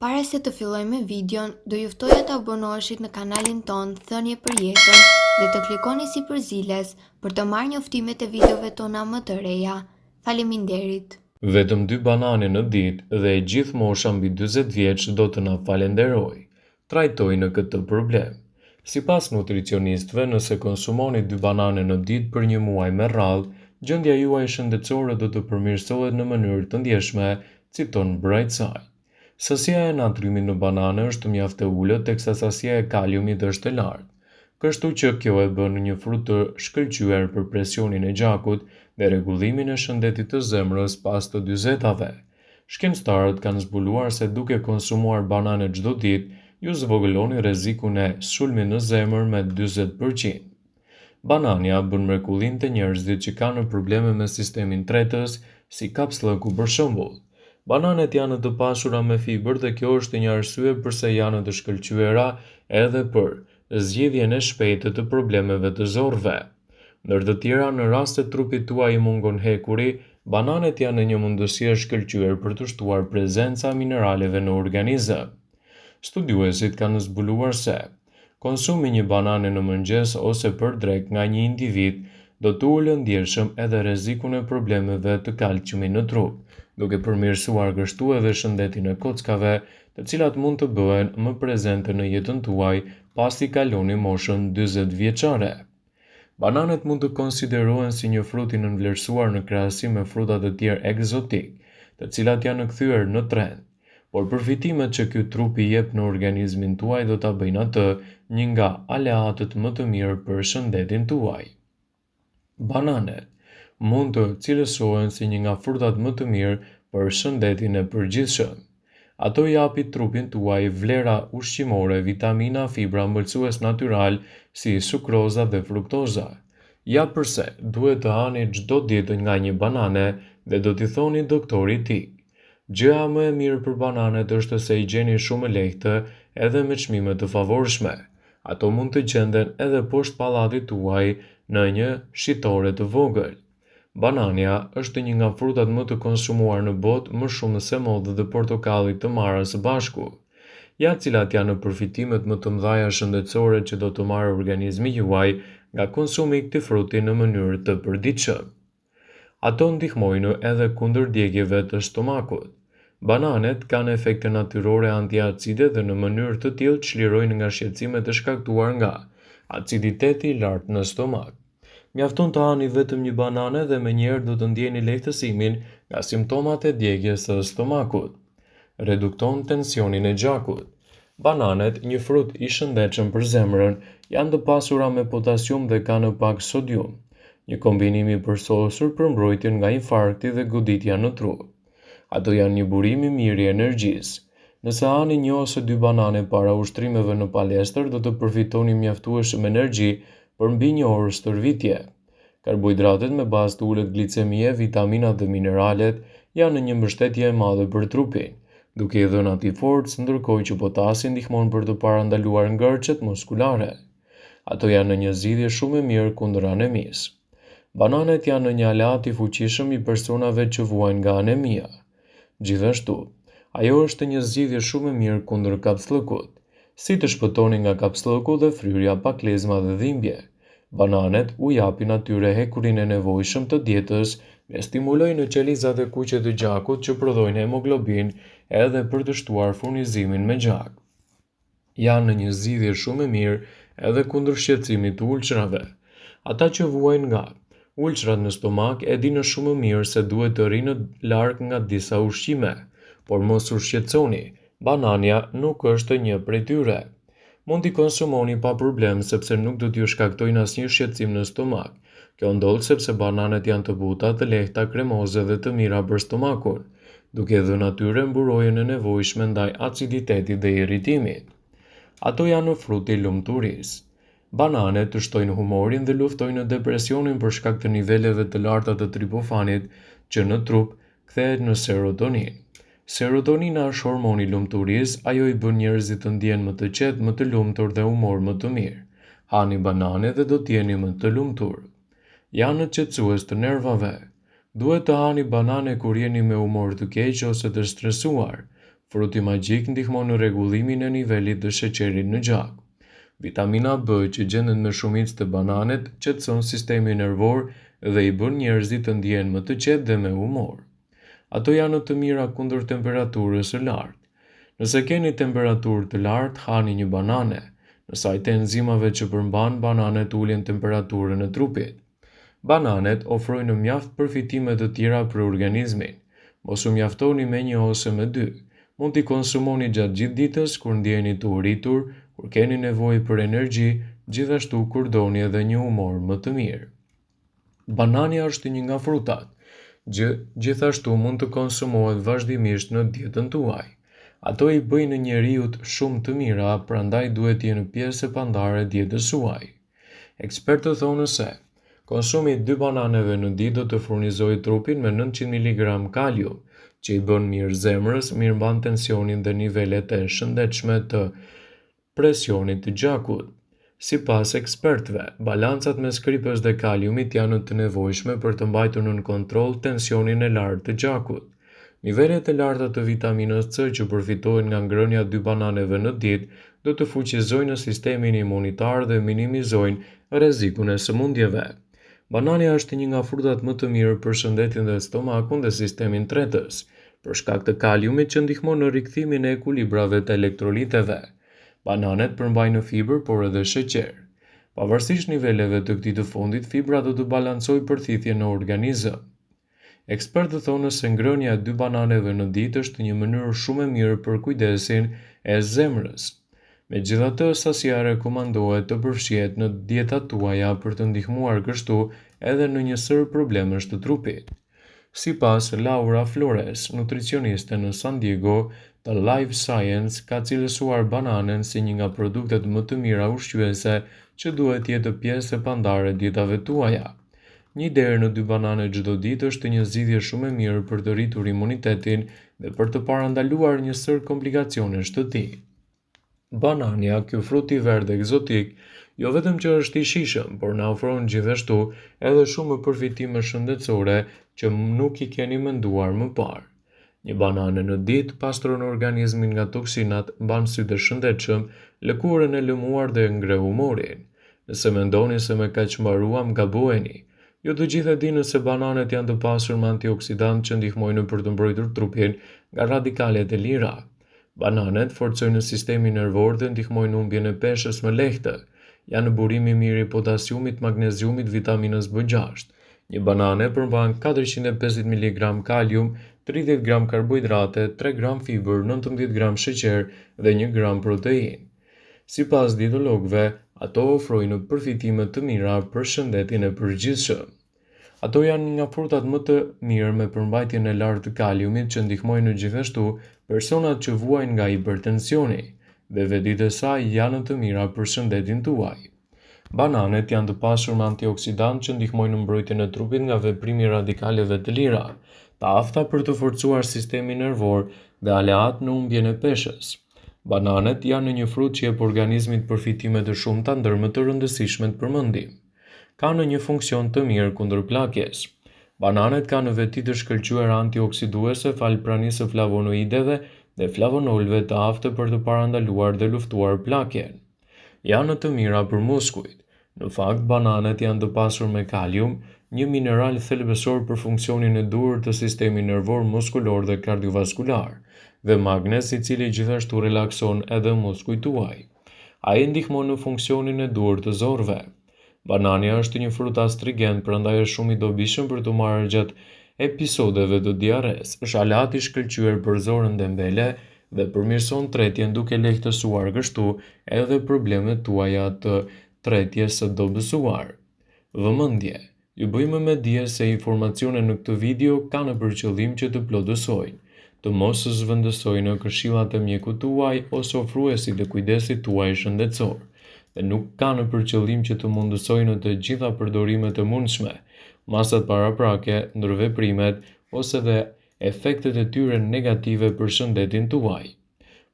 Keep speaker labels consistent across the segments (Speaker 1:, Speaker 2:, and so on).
Speaker 1: Para se të fillojmë me videon, do ju ftoja të abonoheshit në kanalin tonë Thënie për Jetën dhe të klikoni sipër ziles për të marrë njoftimet e videove tona më të reja. Faleminderit!
Speaker 2: Vetëm dy banane në ditë dhe e gjithë mosha mbi 40 vjeç do të na falenderojë. Trajtojnë këtë problem. Sipas nutricionistëve, nëse konsumoni dy banane në ditë për një muaj me radhë, gjendja juaj shëndetësore do të përmirësohet në mënyrë të ndjeshme, citon Brightside. Sasia e natriumit në banane është mjaft e ulët, teksa sasia e kaliumit është e lartë. Kështu që kjo e bën një frut të shkëlqyer për presionin e gjakut dhe rregullimin e shëndetit të zemrës pas të dyzetave. Shkencëtarët kanë zbuluar se duke konsumuar banane çdo ditë, ju zvogëloni rrezikun e sulmit në zemër me 40%. Banania bën mrekullinë te njerëzit që kanë probleme me sistemin tretës, si kapsllëku për shembull. Bananet janë të pasura me fibër dhe kjo është një arsye përse janë të shkëlqyera edhe për zgjidhjen e shpejtë të problemeve të zorrëve. Ndër të tjera, në rast se trupit tuaj i mungon hekuri, bananet janë një mundësi e shkëlqyer për të shtuar prezenca e mineraleve në organizëm. Studiuesit kanë zbuluar se konsumi i një banane në mëngjes ose për drekë nga një individ do të ulë ndjeshëm edhe rrezikun e problemeve të kalciumit në trup, duke përmirësuar kështu edhe shëndetin e kockave, të cilat mund të bëhen më prezente në jetën tuaj pasi kaloni moshën 40 vjeçare. Bananet mund të konsiderohen si një frut i nënvlerësuar në krahasim me frutat e tjerë ekzotikë, të cilat janë kthyer në trend. Por përfitimet që ky trup i jep në organizmin tuaj do ta bëjnë atë një nga aleatët më të mirë për shëndetin tuaj. Bananet mund të cilësohen si një nga frutat më të mirë për shëndetin e përgjithshëm. Ato i japin trupin tuaj vlera ushqimore, vitamina, fibra, ëmbëlsues natyral si sukroza dhe fruktoza. Ja përse duhet të hani çdo ditë nga një banane dhe do t'i thoni doktorit tik. Gjëja më e mirë për bananet është se i gjeni shumë lehtë edhe me çmime të favorshme. Ato mund të gjenden edhe poshtë pallatit tuaj në një shitore të vogël. Banania është një nga frutat më të konsumuar në botë më shumë se mollët dhe portokalli të marra së bashku. Ja cilat janë përfitimet më të mëdha shëndetësore që do të marrë organizmi juaj nga konsumi i këtij fruti në mënyrë të përditshme. Ato ndihmojnë edhe kundër djegieve të stomakut. Bananet kanë efekte natyrore antiacide dhe në mënyrë të tillë çlirojnë nga shqetësimet e shkaktuar nga aciditeti i lartë në stomak. Mjafton të hani vetëm një banane dhe menjëherë do të ndjeni lehtësimin nga simptomat e djegies së stomakut. Redukton tensionin e gjakut. Bananet, një frut i shëndetshëm për zemrën, janë të pasura me potasium dhe kanë pak sodium, një kombinim i përsosur për mbrojtjen nga infarkti dhe goditja në tru. Ato janë një burim i mirë i energjisë. Nëse hani një ose dy banane para ushtrimeve në palestër, do të përfitoni mjaftueshëm energji për mbi një orë stërvitje. Karbohidratet me bazë të ulët glicemie, vitaminat dhe mineralet janë një mbështetje e madhe për trupin, duke i dhënë atij forcë, ndërkohë që potasi ndihmon për të parandaluar ngërçet muskulare. Ato janë një zgjidhje shumë e mirë kundër anemisë. Bananet janë një aleat i fuqishëm i personave që vuajnë nga anemia. Gjithashtu, ajo është një zgjidhje shumë e mirë kundër kapsllëkut. Si të shpëtoni nga kapsllëku dhe fryrja pa klezma dhe dhimbje? Bananet u japin atyre hekurin e nevojshëm të dietës dhe stimulojnë qelizat e kuqe të gjakut që prodhojnë hemoglobin edhe për të shtuar furnizimin me gjak. Janë një zgjidhje shumë e mirë edhe kundër shqetësimit të ulçrave. Ata që vuajnë nga ulçrat në stomak e dinë shumë mirë se duhet të rrinë larg nga disa ushqime, por mos u shqetësoni, banania nuk është një prej tyre. Mund t'i konsumoni pa problem sepse nuk do t'ju shkaktojnë asnjë shqetësim në stomak. Kjo ndodh sepse bananet janë të buta, të lehta, kremoze dhe të mira për stomakun, duke dhënë atyre mburojën e nevojshme ndaj aciditetit dhe irritimit. Ato janë fruti i lumturisë. Bananet të shtojnë humorin dhe luftojnë depresionin për shkak të niveleve të larta të tripofanit që në trup kthehet në serotoninë. Serotonina është hormoni i lumturisë, ajo i bën njerëzit të ndjehen më të qetë, më të lumtur dhe humor më të mirë. Hani banane dhe do të jeni më të lumtur. Janë qetësues të nervave. Duhet të hani banane kur jeni me humor të keq ose të stresuar. Fruti magjik ndihmon në rregullimin e nivelit të sheqerit në gjak. Vitamina B, që gjendet me shumicë te bananet, qetëson sistemin nervor dhe i bën njerëzit të ndihen më të qetë dhe me humor. Ato janë të mira kundër temperaturës së lartë. Nëse keni temperaturë të lartë, hani një banane. Në sajë të enzimave që përmban, bananet ulin temperaturën e trupit. Bananet ofrojnë mjaft përfitime të tjera për organizmin. Mos u mjaftoni me një ose me dy. Mund t'i konsumoni gjatë gjithë ditës kur ndjeheni të uritur, kur keni nevojë për energji, gjithashtu kur doni edhe një humor më të mirë. Banania është një nga frutat, që gjithashtu mund të konsumohet vazhdimisht në dietën tuaj. Ato i bëjnë njeriut shumë të mira, prandaj duhet të jenë pjesë e pandarë e dietës suaj. Ekspertët thonë se konsumi i dy bananeve në ditë do të furnizojë trupin me 900 miligram kalium, që i bën mirë zemrës, mirëmban tensionin dhe nivelet e shëndetshme të presionit të gjakut. Sipas ekspertëve, balancat mes kripës dhe kaliumit janë të nevojshme për të mbajtur nën kontroll tensionin e lartë të gjakut. Nivelet e larta të vitaminës C që përfitohen nga ngrënia e dy bananeve në ditë do të fuqizojnë sistemin imunitar dhe minimizojnë rrezikun e sëmundjeve. Banania është një nga frutat më të mirë për shëndetin dhe stomakun dhe sistemin tretës, për shkak të kaliumit që ndihmon në rikthimin e ekuilibrave të elektroliteve. Bananet përmbajnë fibër, por edhe sheqer. Pavarësisht niveleve të këtij të fundit, fibra do të balancojë përthithjen në organizëm. Ekspertët thonë se ngrënia e dy bananeve në ditë është një mënyrë shumë e mirë për kujdesin e zemrës. Megjithatë, sasia rekomandohet të përfshihet në dietat tuaja për të ndihmuar kështu edhe në një sërë problemesh të trupit. Sipas Laura Flores, nutricioniste në San Diego të Live Science, ka cilësuar bananen si një nga produktet më të mira ushqyese që duhet të jetë pjesë e pandarë e dietave tuaja. Një deri në dy banane çdo ditë është një zgjidhje shumë e mirë për të rritur imunitetin dhe për të parandaluar një sërë komplikacionesh të tij. Banania, ky frut i verdhë ekzotik, jo vetëm që është i shijshëm, por na ofron gjithashtu edhe shumë përfitime shëndetësore që nuk i keni menduar më parë. Një banane në ditë pastron organizmin nga toksinat, mban sytë e shëndetshëm, lëkurën e lëmuar dhe ngre humorin. Nëse mendoni se me kaq mbaruam, gaboheni. Jo të gjithë e dinë se bananet janë të pasur me antioksidantë që ndihmojnë për të mbrojtur trupin nga radikalet e lira. Bananet forcojnë sistemin nervor dhe ndihmojnë humbjen e peshës më lehtë. Janë burim i mirë i potasiumit, magneziumit, vitaminës B6. Një banane përmban 450 miligram kalium, 30 gram karbohidrate, 3 gram fibër, 19 gram sheqer dhe 1 gram proteinë. Sipas dietologëve, ato ofrojnë përfitime të mira për shëndetin e përgjithshëm. Ato janë një nga frutat më të mirë me përmbajtjen e lartë të kaliumit që ndihmojnë gjithashtu personat që vuajnë nga hipertensioni, dhe vetitë e saj janë të mira për shëndetin tuaj. Bananet janë të pasur me antioksidantë që ndihmojnë në mbrojtjen e trupit nga veprimi i radikaleve të lira, të afta për të forcuar sistemin nervor dhe aleat në humbjen e peshës. Bananet janë një frut që jep organizmit përfitime të shumta ndër më të rëndësishmet përmendim. Kanë një funksion të mirë kundër plakjes. Bananet kanë veti të shkëlqyera antioksiduese falë pranisë së flavonoideve dhe flavonolëve të aftë për të parandaluar dhe luftuar plakjen. Janë të mira për muskujt. Në fakt, bananet janë të pasur me kalium, një mineral thelbësor për funksionin e duhur të sistemit nervor muskulor dhe kardiovaskular, dhe magnez i cili gjithashtu relakson edhe muskujt tuaj. Ai ndihmon në funksionin e duhur të zorrëve. Banania është një frut astrigent, prandaj është shumë i dobishëm për t'u marrë gjatë episodeve të diarresë. Është aleat i shkëlqyer për zorrën dembele dhe përmirëson tretjen duke lehtësuar kështu edhe problemet tuaja të tretjes së dobësuar. Vëmendje! Ju bëjmë me dije se informacionet në këtë video kanë për qëllim që të plotësojnë, të mos zëvendësojnë këshillat e mjekut tuaj ose ofruesit e kujdesit tuaj shëndetësor, dhe nuk kanë për qëllim që të mundësojnë të gjitha përdorimet e mundshme, masat paraprake, ndërveprimet ose dhe efektet e tyre negative për shëndetin tuaj.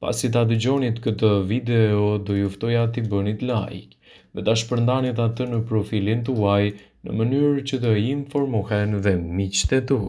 Speaker 2: Pasi ta dëgjonit këtë video, do ju ftoja t'i bënit like dhe ta shpërndanit atë në profilin tuaj në mënyrë që të informohen dhe miqtë e tu.